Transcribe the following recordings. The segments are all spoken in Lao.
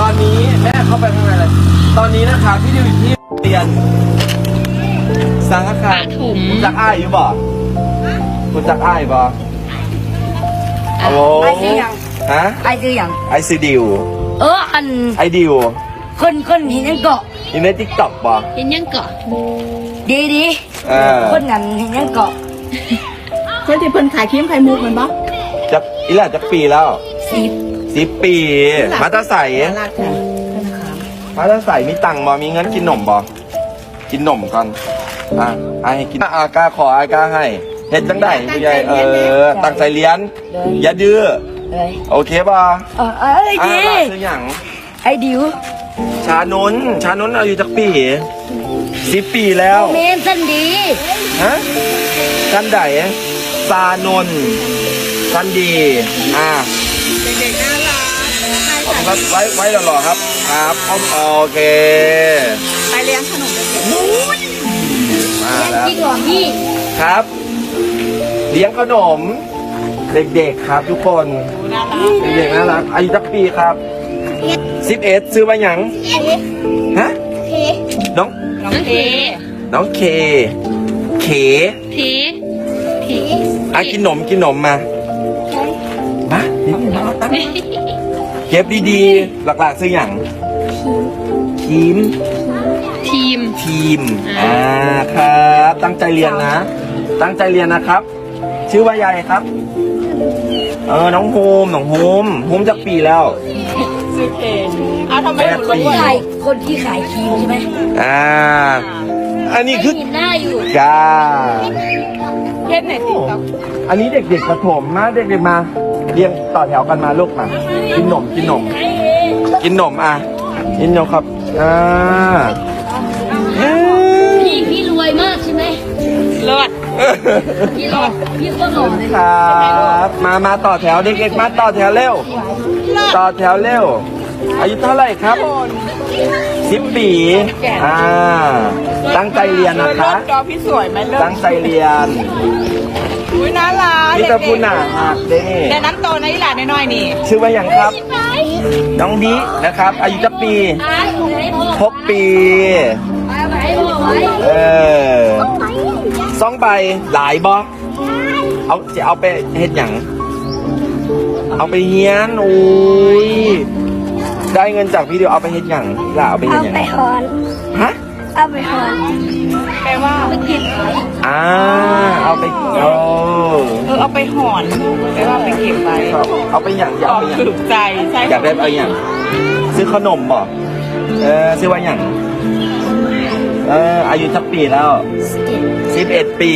ຕอนนี้แม่เข้าไปข้างในเลย ตอนนี้นะคะ พี่ดิวอยู่ที่โรงเรียนสังฆทาน ประถม รู้จักอ้ายอยู่บ่ รู้จักอ้ายบ่ ฮัลโหล อ้ายชื่อหยัง ฮะ อ้ายชื่อหยัง อ้ายชื่อดิว เออ อัน อ้ายดิว คน คนเห็นหยังเกาะ อยู่ใน TikTok บ่ เห็นหยังเกาะ ดีดี เออ คนนั้นเห็นหยังเกาะ คนที่เพิ่นขายครีมไข่มุกแม่นบ่ จัก อีหล่าจักปีแล้ว สิบ สิบปี มาแต่ไส มาแต่ไส มีตังค์บ่ มีเงินกินนมบ่ กินนมก่อน อ่ะ อ้ายให้กิน อ่ะ กาขอ อ้ายกาให้ เฮ็ดจั่งใด๋ ผู้ใหญ่ เออ ตั้งใจเรียน อย่าดื้อ โอเคบ่ เออ เออ อ่ะ ดี ชื่อหยัง ไอ้ดิว ชานนท์ ชานนท์อายุจักปี สิบปีแล้ว โมเมนต์ซันดี ฮะ ซันใด๋ ชานนท์ ซันดี อ่า เด็กๆน่ารัก ขอบคุณครับ ไว้ ไว้หล่อๆครับ ครับ โอเค ไปเลี้ยงขนมเด็กๆ มาแล้ว จริงเหรอพี่ ครับ เลี้ยงขนม เด็กๆครับทุกคน น่ารัก เด็กๆน่ารัก อายุจักปีครับ สิบเอ็ด ชื่อว่าหยัง ฮะ น้อง น้องเค น้องเค เค เค เค อ่ะ กินนม กินนมมา มา นี่ มา มา มา เก็บดีๆ หลักๆชื่อหยัง ทีม ทีม ทีม อ่า ครับ ตั้งใจเรียนนะ ตั้งใจเรียนนะครับ ชื่อว่าอะไรครับ เออ น้องภูมิ น้องภูมิ ภูมิจักปีแล้ว ชื่อเคน อ้าว ทำไมหนูรู้ แปดปี อะ คนที่ขายครีมใช่ไหม อ่า อันนี้คือ เห็นหน้าอยู่ จ้า เห็นไหน TikTok อันนี้เด็กๆประถม มา เด็กๆมา เรียงต่อแถวกันมาลูก มา กินนม กินนม กินนม อ่ะ กินนมครับ อ่า พี่ พี่รวยมากใช่ไหม เลิศ พี่หล่อ พี่โคตรหล่อเลย ครับ มา มาต่อแถว เด็กๆ มาต่อแถวเร็ว ต่อแถวเร็ว อายุเท่าไหร่ครับ สิบปี อ่า ตั้งใจเรียนนะคะ จอพี่สวยไหมลูก ตั้งใจเรียน อุ๊ย น่ารัก มีแต่ผู้น่าฮักเด้ แนะนำตัวหน่อย อีหล่าน้อยๆนี่ ชื่อว่าหยังครับ น้องดินะครับ อายุจักปี หกปี เออ สองใบ หลายบ่ เอา สิเอาไปเฮ็ดหยัง เอาไปเฮียน โอ้ย ได้เงินจากพี่ดิวเอาไปเฮ็ดหยังล่ะ เอาไปเฮ็ดหยัง เอาไปหอน ฮะ เอาไปหอน แปลว่า อ่า เอาไป เออ เออ เอาไปหอน แปลว่าไปเก็บไว้ เอาไปหยัง อยากเอาไปหยัง ถูกใจ ใช่ อยากได้เอาหยัง ซื้อขนมบ่ เออ ชื่อว่าหยัง เออ อายุจักปีแล้ว สิบเอ็ด ปี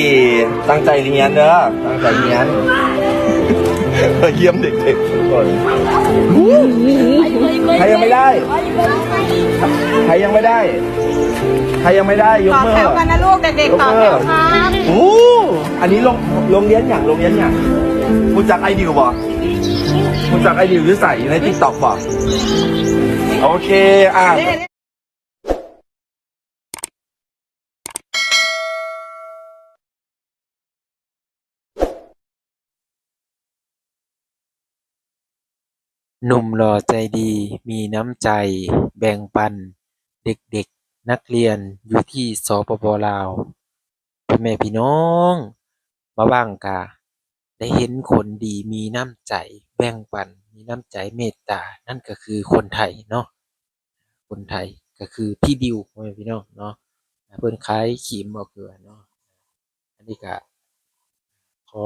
ตั้งใจเรียนเด้อ ตั้งใจเรียน เยี่ยมเด็กๆทุกคน ใครยังไม่ได้ ใครยังไม่ได้ ใครยังไม่ได้ ยกมือ ต่อแถวกันนะลูก เด็กๆ ต่อแถวครับ โอ้ อันนี้โรง โรงเรียนหยัง โรงเรียนหยัง รู้จักอ้ายดิวบ่ รู้จักอ้ายดิวอยู่ไส อยู่ใน TikTok บ่ โอเค อ่ะ หนุ่มหล่อใจดี มีน้ำใจ แบ่งปันเด็กๆนักเรียนอยู่ที่ สปป ลาว พ่อแม่พี่น้อง บ่าวบ้างกะได้เห็นคนดีมีน้ำใจแบ่งปัน มีน้ำใจเมตตา นั่นก็คือคนไทยเนาะ คนไทยก็คือพี่ดิว พ่อแม่พี่น้องเนาะ เพิ่นขายครีมบ่เกลือเนาะ อันนี้ก็ขอ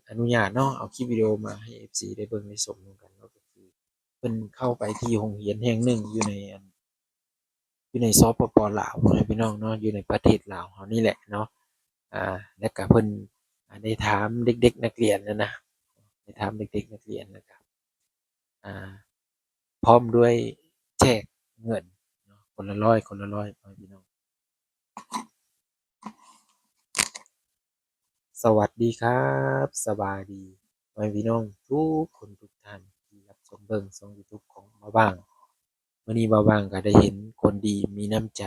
อนุญาตเนาะ เอาคลิปวิดีโอมาให้ เอฟซี ได้เบิ่งได้ชมนำกันเนาะ ก็คือเพิ่นเข้าไปที่โรงเรียนแห่งหนึ่งอยู่ในอัน อยู่ใน สปป ลาว พ่อแม่พี่น้องเนาะ อยู่ในประเทศลาวเฮานี่แหละเนาะ อ่า แล้วก็เพิ่น อ่า ได้ถามเด็กๆนักเรียนนั่นนะ ได้ถามเด็กๆนักเรียน แล้วก็ อ่า พร้อมด้วยแจกเงินเนาะ คนละร้อย คนละร้อย พ่อแม่พี่น้อง สวัสดีครับ สบายดี พ่อแม่พี่น้องทุกคนทุกท่านที่รับชมเบิ่งช่อง YouTube ของบ่าวบ้าง มื้อนี้บ่าวบ้างก็ได้เห็นคนดีมีน้ำใจ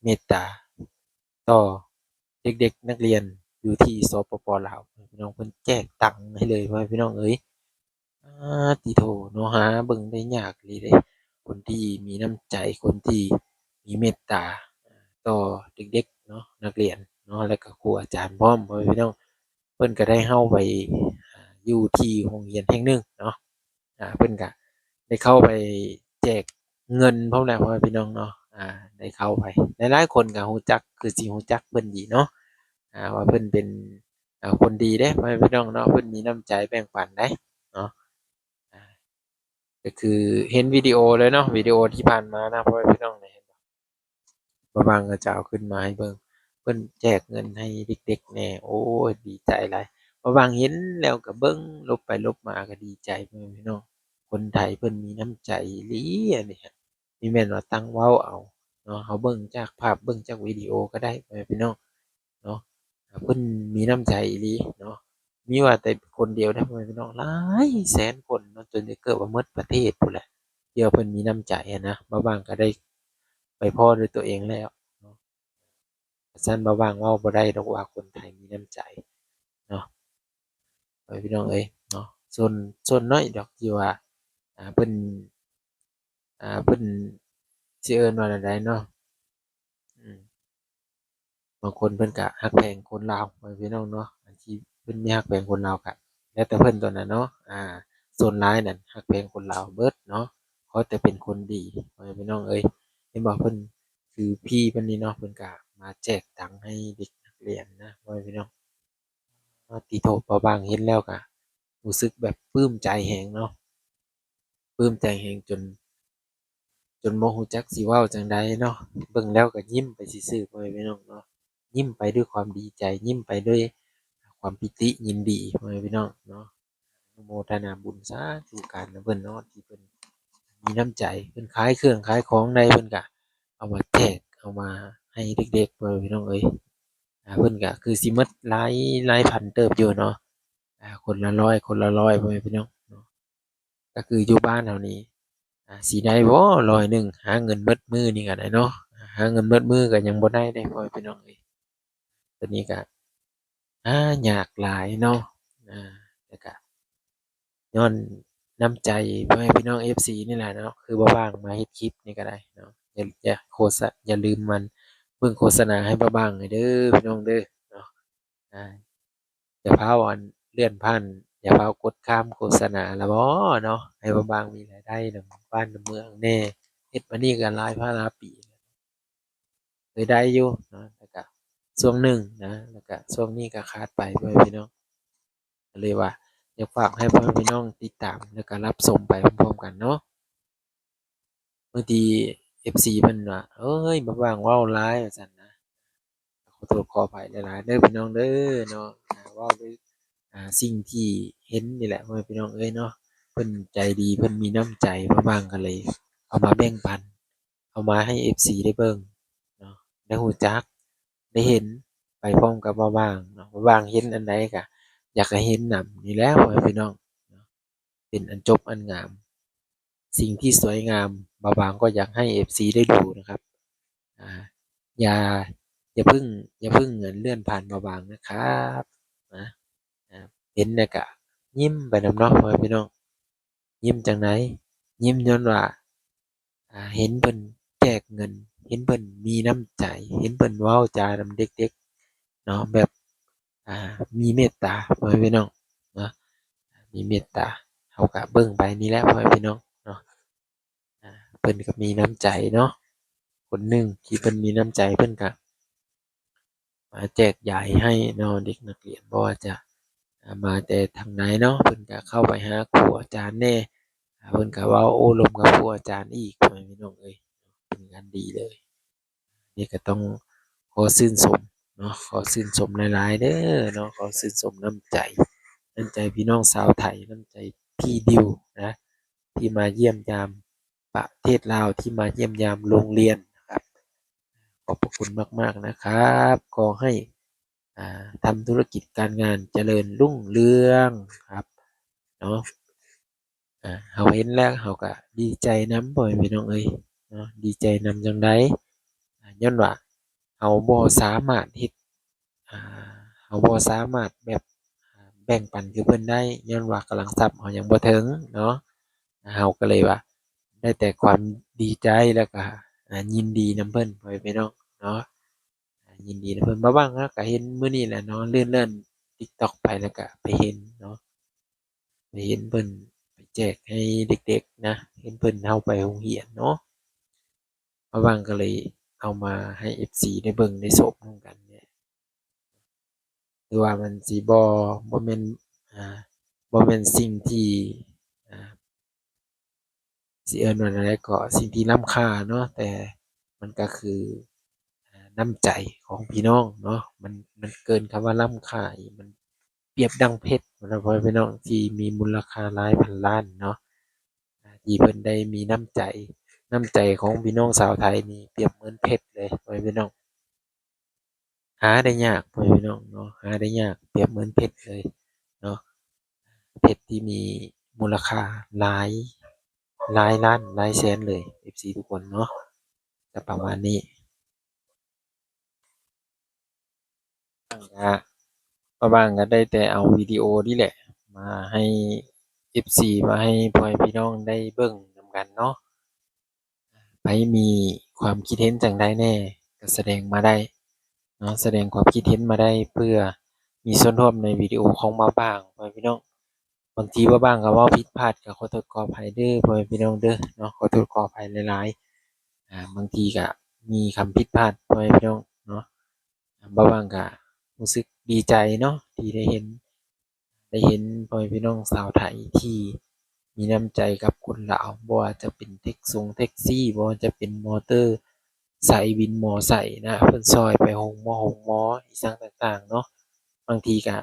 เมตตาต่อเด็กๆนักเรียนอยู่ที่ สปป ลาว พี่น้อง เพิ่นแจกตังค์ให้เลย พ่อแม่พี่น้องเอ๋ย อา ติโธ เนาะ หาเบิ่งได้ยากอีหลีเด้ ຄົນທີ່ມີນ້ຳໃຈ ຄົນທີ່ມີເມດຕາຕໍ່ເດັກໆເນາະ ນັກຮຽນເນາະ ແລະກະຄູອາຈານພ້ອມ ພໍ່ແມ່ພີ່ນ້ອງ. ເພິ່ນກະໄດ້ເຮົາໄປ ອາ ຢູ່ທີ່ໂຮງຮຽນແຫ່ງໜຶ່ງເນາະ ອາ ເພິ່ນກະໄດ້ເຂົ້າໄປແຈກເງິນພ້ອມແຫຼະ ພໍ່ແມ່ພີ່ນ້ອງເນາະ. ອາ ໄດ້ເຂົ້າໄປ ຫຼາຍໆຄົນກະຮູ້ຈັກ ຄືຊິຮູ້ຈັກເພິ່ນດີເນາະ ອາ ວ່າເພິ່ນເປັນ ອາ ຄົນດີເດ້ ພໍ່ແມ່ພີ່ນ້ອງເນາະ. ເພິ່ນມີນ້ຳໃຈແບ່ງປັນໄດ໋ເນາະ ອາ ກໍຄືເຫັນວິດີໂອເລີຍເນາະ ວິດີໂອທີ່ຜ່ານມານະ ພໍ່ແມ່ພີ່ນ້ອງ ເຫັນບໍ່? ບ່າວຫວ່າງກໍຈະເອົາຂຶ້ນມາໃຫ້ເບິ່ງ ເພິ່ນແຈກເງິນໃຫ້ເດັກໆແດ່ ໂອ້ຍ ດີໃຈຫຼາຍ. ບ່າວຫວ່າງເຫັນແລ້ວກໍເບິ່ງ ຫຼົບໄປຫຼົບມາກໍດີໃຈ ພໍ່ແມ່ພີ່ນ້ອງ. ຄົນໄທເພິ່ນມີນ້ຳໃຈອີ່ຫຼີ ອັນນີ້ ນີ້ແມ່ນວ່າຕັ້ງເວົ້າເອົາເນາະ ເຮົາເບິ່ງຈາກພາບ ເບິ່ງຈາກວິດີໂອກໍໄດ້ ພໍ່ແມ່ພີ່ນ້ອງເນາະ. ເພິ່ນມີນ້ຳໃຈອີ່ຫຼີເນາະ ມີວ່າແຕ່ຄົນດຽວເດ້ ພໍ່ແມ່ພີ່ນ້ອງ ຫຼາຍແສນຄົນເນາະ ຈົນຈະເກືອບວ່າໝົດປະເທດພຸ້ນແຫຼະ ທີ່ວ່າເພິ່ນມີນ້ຳໃຈຫັ້ນນະ. ບ່າວຫວ່າງກໍໄດ້ໄປພໍ້ດ້ວຍຕົວເອງແລ້ວເນາະ. ຊັ້ນບ່າວຫວ່າງເວົ້າບໍ່ໄດ້ດອກວ່າຄົນໄທມີນ້ຳໃຈເນາະ ພໍ່ແມ່ພີ່ນ້ອງເອີຍເນາະ. ສ່ວນ ສ່ວນໜ້ອຍດອກທີ່ວ່າ ອາ ເພິ່ນ ອາ ເພິ່ນຊິເອີ້ນວ່າແນວໃດເນາະ ອືມ ບາງຄົນເພິ່ນກະຮັກແພງຄົນລາວ ພໍ່ແມ່ພີ່ນ້ອງເນາະ. ອັນທີ່ເພິ່ນມີຮັກແພງຄົນລາວກະແລ້ວແຕ່ເພິ່ນຕົວນັ້ນເນາະ ອາ ສ່ວນຫຼາຍນັ້ນຮັກແພງຄົນລາວເບິດເນາະ ຂໍແຕ່ເປັນຄົນດີ ພໍ່ແມ່ພີ່ນ້ອງເອີຍ. ເຫັນບໍ່ ເພິ່ນຄືພີ່ເພິ່ນນີ້ເນາະ ເພິ່ນກະມາແຈກຕັງໃຫ້ເດັກນັກຮຽນນະ ພໍ່ແມ່ພີ່ນ້ອງ. ຕິໂທ ບ່າວຫວ່າງເຫັນແລ້ວກະຮູ້ສຶກແບບປຶ້ມໃຈແຮງເນາະ ປຶ້ມໃຈແຮງຈົນ ຈົນບໍ່ຮູ້ຈັກຊິເວົ້າຈັ່ງໃດເນາະ. ເບິ່ງແລ້ວກໍຍິ້ມໄປຊື່ໆ ພໍ່ແມ່ພີ່ນ້ອງເນາະ ຍິ້ມໄປດ້ວຍຄວາມດີໃຈ ຍິ້ມໄປດ້ວຍຄວາມປີຕິຍິນດີ ພໍ່ແມ່ພີ່ນ້ອງເນາະ. ອະນຸໂມທະນາບຸນສາທຸການນຳເພິ່ນເນາະ ທີ່ເພິ່ນມີນ້ຳໃຈ ເພິ່ນຂາຍເຄື່ອງຂາຍຂອງໄດ້ ເພິ່ນກະເອົາມາແຈກ ເອົາມາໃຫ້ເດັກໆ ພໍ່ແມ່ພີ່ນ້ອງເອີຍ. ອາ ເພິ່ນກະຄືຊິໝົດຫຼາຍ ຫຼາຍພັນເຕີບຢູ່ເນາະ ອາ ຄົນລະຮ້ອຍ ຄົນລະຮ້ອຍ ພໍ່ແມ່ພີ່ນ້ອງເນາະ. ກໍຄືຢູ່ບ້ານເຮົານີ້ ອາ ຊິໄດ້ບໍ່ຮ້ອຍໜຶ່ງ ຫາເງິນໝົດມື້ນີ້ກໍໄດ້ເນາະ ຫາເງິນໝົດມື້ກໍຍັງບໍ່ໄດ້ເດ້ ພໍ່ແມ່ພີ່ນ້ອງເອີຍ. ຕົວນີ້ກໍຫາຍາກຫຼາຍເນາະ ອາ ແລ້ວກໍຍ້ອນນ້ຳໃຈພໍ່ແມ່ພີ່ນ້ອງເອັຟຊີນີ້ແຫຼະເນາະ ຄືບ່າວຫວ່າງມາເຮັດຄລິບນີ້ກໍໄດ້ເນາະ. ຢ່າ ຢ່າໂຄສະ ຢ່າລືມມັນເບິ່ງໂຄສະນາໃຫ້ບ່າວຫວ່າງເດີພີ່ນ້ອງເດີເນາະ. ອາ ຢ່າຟ້າວອັນເລື່ອນຜ່ານ ຢ່າຟ້າວກົດຂ້າມໂຄສະນາລະບໍເນາະ ໃຫ້ບ່າວຫວ່າງມີລາຍໄດ້ນຳບ້ານນຳເມືອງແດ່. ເຮັດມານີ້ກໍຫຼາຍພາລາປີ ເຄີຍໄດ້ຢູ່ເນາະ ແລ້ວກະຊ່ວງໜຶ່ງນະ ແລ້ວກະຊ່ວງນີ້ກະຂາດໄປ ພໍ່ແມ່ພີ່ນ້ອງ. ກໍເລີຍວ່າຢາກຝາກໃຫ້ພໍ່ແມ່ພີ່ນ້ອງຕິດຕາມ ແລ້ວກະຮັບຊົມໄປພ້ອມໆກັນເນາະ. ບາງທີເອັຟຊີເພິ່ນວ່າ ເອີຍ ບ່າວຫວ່າງເວົ້າຫຼາຍ ວ່າຊັ້ນນະ. ຂໍໂທດຂໍອະໄພຫຼາຍໆເດີພີ່ນ້ອງເດີເນາະ ອາ ເວົ້າໂດຍ ອາ ສິ່ງທີ່ເຫັນນີ້ແຫຼະ ພໍ່ແມ່ພີ່ນ້ອງເອີຍເນາະ. ເພິ່ນໃຈດີ ເພິ່ນມີນ້ຳໃຈ ບ່າວຫວ່າງກໍເລີຍເອົາມາແບ່ງປັນ ເອົາມາໃຫ້ເອັຟຊີໄດ້ເບິ່ງເນາະ ໄດ້ຮູ້ຈັກ ໄດ້ເຫັນໄປພ້ອມກັບບ່າວຫວ່າງເນາະ. ບ່າວຫວ່າງເຫັນອັນໃດກໍຢາກໃຫ້ເຫັນນຳນີ້ແຫຼະ ພໍ່ແມ່ພີ່ນ້ອງເນາະ. ເປັນອັນຈົບອັນງາມ ສິ່ງທີ່ສວຍງາມ ບ່າວຫວ່າງກໍຢາກໃຫ້ເອັຟຊີໄດ້ດູນະຄັບ. ອາ ຢ່າ ຢ່າເພິ່ງ ຢ່າເພິ່ງເລື່ອນຜ່ານບ່າວຫວ່າງນະຄັບນະ. ອາ ເຫັນແລ້ວກະຍິ້ມໄປນຳເນາະ ພໍ່ແມ່ພີ່ນ້ອງ. ຍິ້ມຈັ່ງໃດ? ຍິ້ມຍ້ອນວ່າ ອາ ເຫັນເພິ່ນແຈກເງິນ ເຫັນເພິ່ນມີນ້ຳໃຈ ເຫັນເພິ່ນເວົ້າຈານຳເດັກໆເນາະ ແບບ ອາ ມີເມດຕາ ພໍ່ແມ່ພີ່ນ້ອງເນາະ ມີເມດຕາ. ເຮົາກະເບິ່ງໄປນີ້ແຫຼະ ພໍ່ແມ່ພີ່ນ້ອງເນາະ. ອາ ເພິ່ນກໍມີນ້ຳໃຈເນາະ ຄົນໜຶ່ງທີ່ເພິ່ນມີນ້ຳໃຈ ເພິ່ນກະມາແຈກຢາຍໃຫ້ເນາະ ເດັກນັກຮຽນ ບໍ່ວ່າຈະ ອາ ມາແຕ່ທາງໃດເນາະ ເພິ່ນກະເຂົ້າໄປຫາຄູອາຈານແດ່ ອາ ເພິ່ນກະເວົ້າໂອ້ລົມກັບຄູອາຈານອີກ ພໍ່ແມ່ພີ່ນ້ອງເອີຍ ເປັນງານດີເລີຍ. ນີ້ກໍຕ້ອງຂໍຊື່ນຊົມເນາະ ຂໍຊື່ນຊົມຫຼາຍໆເດີເນາະ ຂໍຊື່ນຊົມນ້ຳໃຈ ນ້ຳໃຈພີ່ນ້ອງຊາວໄທ ນ້ຳໃຈພີ່ດິວນະ ທີ່ມາຢ້ຽມຢາມປະເທດລາວ ທີ່ມາຢ້ຽມຢາມໂຮງຮຽນນະຄັບ. ຂອບພະຄຸນມາກໆນະຄັບ ຂໍໃຫ້ ອາ ທຳທຸລະກິດການງານຈະເລີນຮຸ່ງເຮືອງຄັບເນາະ. ອາ ເຮົາເຫັນແລ້ວເຮົາກະດີໃຈນຳ ພໍ່ແມ່ພີ່ນ້ອງເອີຍເນາະ ດີໃຈນຳຈັ່ງໃດ ອາ ຍ້ອນວ່າເຮົາບໍ່ສາມາດເຮັດ ອາ ເຮົາບໍ່ສາມາດແບບ ອາ ແບ່ງປັນຄືເພິ່ນໄດ້ ຍ້ອນວ່າກຳລັງຊັບເຮົາຍັງບໍ່ເຖິງເນາະ. ເຮົາກໍເລີຍວ່າ ໄດ້ແຕ່ຄວາມດີໃຈ ແລ້ວກະ ອາ ຍິນດີນຳເພິ່ນ ພໍ່ແມ່ພີ່ນ້ອງເນາະ ອາ ຍິນດີນຳເພິ່ນ. ບ່າວຫວ່າງເຮົາກະເຫັນມື້ນີ້ແຫຼະເນາະ ເລື່ອນໆ TikTok ໄປ ແລ້ວກະໄປເຫັນເນາະ ໄປເຫັນເພິ່ນໄປແຈກໃຫ້ເດັກໆນະ ເຫັນເພິ່ນເຮົາໄປໂຮງຮຽນເນາະ. ບ່າວຫວ່າງກໍເລີຍເອົາມາໃຫ້ເອັຟຊີໄດ້ເບິ່ງໄດ້ຊົມນຳກັນແຫຼະ ຫຼືວ່າມັນຊິບໍ່ ບໍ່ແມ່ນ ອາ ບໍ່ແມ່ນສິ່ງທີ່ ອາ ຊິເອີ້ນວ່າແນວໃດເກາະ ສິ່ງທີ່ລ້ຳຄ່າເນາະ ແຕ່ມັນກໍຄື ອາ ນ້ຳໃຈຂອງພີ່ນ້ອງເນາະ ມັນ ມັນເກີນຄຳວ່າລ້ຳຄ່າອີກ ມັນປຽບດັ່ງເພັດພຸ້ນນະ ພໍ່ແມ່ພີ່ນ້ອງ ທີ່ມີມູນລະຄ່າຫຼາຍພັນລ້ານເນາະ ອາ ທີ່ເພິ່ນໄດ້ມີນ້ຳໃຈ ນ້ຳໃຈຂອງພີ່ນ້ອງຊາວໄທນີ້ປຽບເໝືອນເພັດເລີຍ ພໍ່ແມ່ພີ່ນ້ອງ. ຫາໄດ້ຍາກ ພໍ່ແມ່ພີ່ນ້ອງເນາະ ຫາໄດ້ຍາກ ປຽບເໝືອນເພັດເລີຍເນາະ ເພັດທີ່ມີມູນລະຄ່າຫຼາຍ ຫຼາຍລ້ານຫຼາຍແສນເລີຍ ເອັຟຊີທຸກຄົນເນາະ ກໍປະມານນີ້. ກະ ບ່າວຫວ່າງກໍໄດ້ແຕ່ເອົາວິດີໂອນີ້ແຫຼະ ມາໃຫ້ເອັຟຊີ ມາໃຫ້ພໍ່ແມ່ພີ່ນ້ອງໄດ້ເບິ່ງນຳກັນເນາະ. ໃຜມີຄວາມຄິດເຫັນຈັ່ງໃດແດ່ ກໍສະແດງມາໄດ້ເນາະ ສະແດງຄວາມຄິດເຫັນມາໄດ້ ເພື່ອມີສ່ວນຮ່ວມໃນວິດີໂອຂອງບ່າວຫວ່າງ ພໍ່ແມ່ພີ່ນ້ອງ. ບາງທີບ່າວຫວ່າງກໍເວົ້າຜິດພາດ ກໍຂໍໂທດຂໍອະໄພເດີ ພໍ່ແມ່ພີ່ນ້ອງເດີເນາະ ຂໍໂທດຂໍອະໄພຫຼາຍໆ. ອາ ບາງທີກໍມີຄຳຜິດພາດ ພໍ່ແມ່ພີ່ນ້ອງເນາະ. ບ່າວຫວ່າງກໍຮູ້ສຶກດີໃຈເນາະ ທີ່ໄດ້ເຫັນ ໄດ້ເຫັນພໍ່ແມ່ພີ່ນ້ອງຊາວໄທທີ່ມີນ້ຳໃຈກັບຄົນລາວ ບໍ່ວ່າຈະເປັນແທັກຊົງແທັກຊີ ບໍ່ວ່າຈະເປັນມໍເຕີໄຊ ວິນມໍໄຊນະ ເພິ່ນຊ່ອຍໄປໂຮງໝໍ ໂຮງໝໍ ອີ່ຫຍັງຕ່າງໆເນາະ. ບາງທີກະ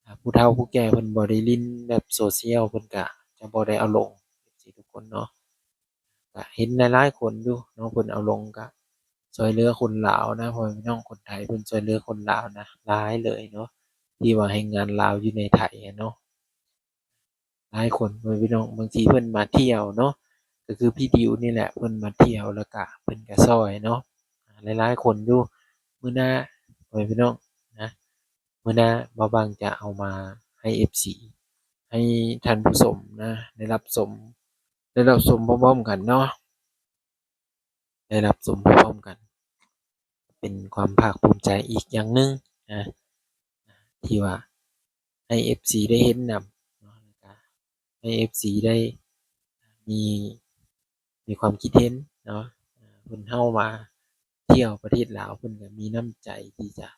ອາ ຜູ້ເຖົ້າຜູ້ແກ່ເພິ່ນບໍ່ໄດ້ຫຼິ້ນແບບໂຊຊຽວ ເພິ່ນກະຈະບໍ່ໄດ້ເອົາລົງ ເອັຟຊີທຸກຄົນເນາະ. ກະເຫັນຫຼາຍໆຄົນຢູ່ເນາະ ເພິ່ນເອົາລົງກະຊ່ວຍເຫຼືອຄົນລາວນະ ພໍ່ແມ່ພີ່ນ້ອງຄົນໄທ ເພິ່ນຊ່ວຍເຫຼືອຄົນລາວນະ ຫຼາຍເລີຍເນາະ ທີ່ວ່າແຮງງານລາວຢູ່ໃນໄທຫັ້ນເນາະ ຫຼາຍຄົນ ພໍ່ແມ່ພີ່ນ້ອງ. ບາງທີເພິ່ນມາທ່ຽວເນາະ ກໍຄືພີ່ດິວນີ້ແຫຼະ ເພິ່ນມາທ່ຽວ ແລ້ວກະເພິ່ນກະຊ່ອຍເນາະ ຫຼາຍໆຄົນຢູ່. ມື້ໜ້າ ພໍ່ແມ່ພີ່ນ້ອງນະ ມື້ໜ້າບ່າວຫວ່າງຈະເອົາມາໃຫ້ເອັຟຊີ ໃຫ້ທ່ານຜູ້ຊົມນະ ໄດ້ຮັບຊົມ ໄດ້ຮັບຊົມພ້ອມໆກັນເນາະ ໄດ້ຮັບຊົມພ້ອມໆກັນ ເປັນຄວາມພາກພູມໃຈອີກຢ່າງໜຶ່ງນະ ທີ່ວ່າໃຫ້ເອັຟຊີໄດ້ເຫັນນຳເນາະ ແລ້ວກະໃຫ້ເອັຟຊີໄດ້ມີ ມີຄວາມຄິດເຫັນເນາະ. ເພິ່ນເຮົາມາທ່ຽວປະເທດລາວ ເພິ່ນກໍມີນ້ຳໃຈທີ່ຈະ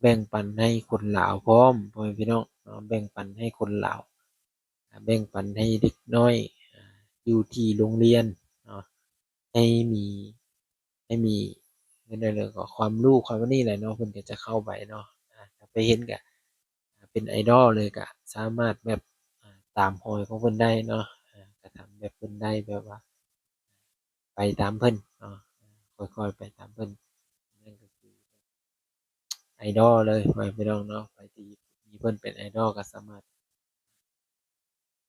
ແບ່ງປັນໃຫ້ຄົນລາວພ້ອມ ພໍ່ແມ່ພີ່ນ້ອງເນາະ ແບ່ງປັນໃຫ້ຄົນລາວ ແບ່ງປັນໃຫ້ເດັກນ້ອຍ ອາ ຢູ່ທີ່ໂຮງຮຽນເນາະ ໃຫ້ມີ ໃຫ້ມີ ເອີ້ນວ່າແນວໃດ ຄວາມຮູ້ຄວາມອັນນີ້ແຫຼະເນາະ ເພິ່ນກໍຈະເຂົ້າໄປເນາະ. ອາ ຖ້າໄປເຫັນກໍ ເປັນໄອດອລເລີຍ ກະສາມາດແບບ ອາ ຕາມຮອຍຂອງເພິ່ນໄດ້ເນາະ ອາ ກະທຳແບບເພິ່ນໄດ້ ແບບວ່າໄປຕາມເພິ່ນເນາະ ຄ່ອຍໆໄປຕາມເພິ່ນ. ນັ້ນກໍຄືໄອດອລເລີຍ ພໍ່ແມ່ພີ່ນ້ອງເນາະ ໃຜທີ່ມີເພິ່ນເປັນໄອດອລກໍສາມາດ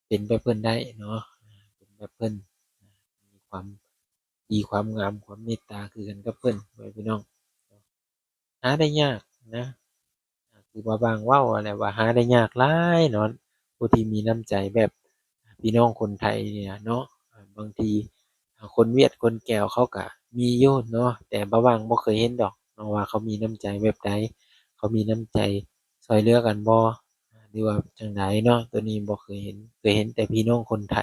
ເປັນແບບເພິ່ນໄດ້ເນາະ ເປັນແບບເພິ່ນ ມີຄວາມດີຄວາມງາມຄວາມເມດຕາຄືກັນກັບເພິ່ນ ພໍ່ແມ່ພີ່ນ້ອງ ຫາໄດ້ຍາກນະ. ຄືບ່າວຫວ່າງເວົ້າຫັ້ນແຫຼະວ່າຫາໄດ້ຍາກຫຼາຍເນາະ ຜູ້ທີ່ມີນ້ຳໃຈແບບພີ່ນ້ອງຄົນໄທນີ້ນະເນາະ. ບາງທີ ອາ ຄົນຫວຽດຄົນແກວເຂົາກະມີຢູ່ເນາະ ແຕ່ບ່າວຫວ່າງບໍ່ເຄີຍເຫັນດອກເນາະ ວ່າເຂົາມີນ້ຳໃຈແບບໃດ ເຂົາມີນ້ຳໃຈຊ່ວຍເຫຼືອກັນບໍ່ ຫຼືວ່າຈັ່ງໃດເນາະ ໂຕນີ້ບໍ່ເຄີຍເຫັນ ເຄີຍເຫັນແຕ່ພີ່ນ້ອງຄົນໄທ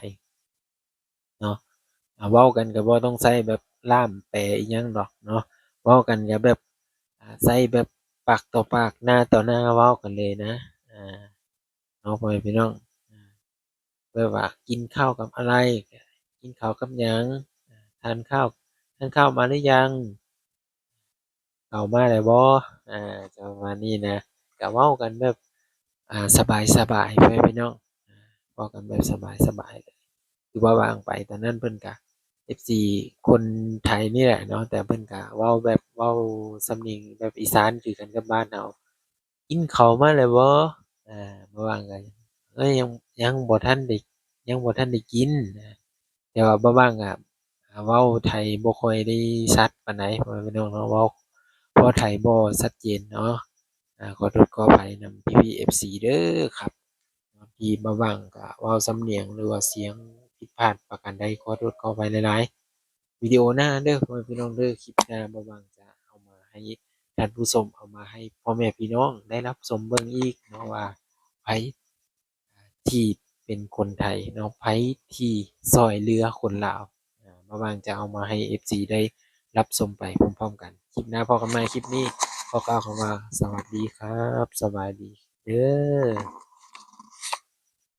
ເນາະ. ອາ ເວົ້າກັນກໍບໍ່ຕ້ອງໃຊ້ແບບລ່າມແປອີ່ຫຍັງດອກເນາະ ເວົ້າກັນກໍແບບ ອາ ໃຊ້ແບບປາກຕໍ່ປາກ ໜ້າຕໍ່ໜ້າເວົ້າກັນເລີຍນະ ອາ ເນາະ ພໍ່ແມ່ພີ່ນ້ອງ ແບບວ່າກິນເຂົ້າກັບອະໄລ ກິນເຂົ້າກັບຫຍັງ ທານເຂົ້າ ທານເຂົ້າມາຫຼືຍັງ ເຂົ້າມາແລ້ວບໍ່ ອາ ຈະປະມານນີ້ນະ. ກະເວົ້າກັນແບບ ອາ ສະບາຍໆ ພໍ່ແມ່ພີ່ນ້ອງ ເວົ້າກັນແບບສະບາຍໆເລີຍ. ຄືວ່າຫວ່າງໄປຕອນນັ້ນເພິ່ນກະ ເອັຟຊີ ຄົນໄທນີ້ແຫຼະເນາະ ແຕ່ເພິ່ນກະເວົ້າແບບ ເວົ້າສຳນຽງແບບອີສານຄືກັນກັບບ້ານເຮົາ ກິນເຂົ້າມາແລ້ວບໍ່? ອາ ບ່າວຫວ່າງກໍ ເອີຍ ຍັງ ຍັງບໍ່ທັນໄດ້ ຍັງບໍ່ທັນໄດ້ກິນ ແຕ່ວ່າບ່າວຫວ່າງກໍ ອາ ເວົ້າໄທບໍ່ຄ່ອຍໄດ້ຊັດປານໃດ ພໍ່ແມ່ພີ່ນ້ອງເນາະ ເວົ້າ ເວົ້າໄທບໍ່ຊັດເຈນເນາະ. ອາ ຂໍໂທດຂໍອະໄພນຳພີ່ໆ ເອັຟຊີ ເດີຄັບ ທີ່ບ່າວຫວ່າງກໍເວົ້າສຳນຽງ ຫຼືວ່າສຽງ ຜິດພາດປະການໃດ ຂໍໂທດຂໍອະໄພຫຼາຍໆ. ວິດີໂອໜ້າເດີ ພໍ່ແມ່ພີ່ນ້ອງເດີ, ຄລິບໜ້າ ບ່າວບັງຈະເອົາມາໃຫ້ທ່ານຜູ້ຊົມ ເອົາມາໃຫ້ພໍ່ແມ່ພີ່ນ້ອງໄດ້ຮັບຊົມເບິ່ງອີກເນາະ ວ່າໃຜທີ່ເປັນຄົນໄທເນາະ, ໃຜທີ່ຊ່ອຍເຫຼືອຄົນລາວ. ບ່າວບັງຈະເອົາມາໃຫ້ເອັຟຊີໄດ້ຮັບຊົມໄປພ້ອມໆກັນ. ຄລິບໜ້າພໍ້ກັນໃໝ່, ຄລິບນີ້ຂໍກ່າວຄຳວ່າ ສະຫວັດດີຄັບ, ສະບາຍດີເດີ.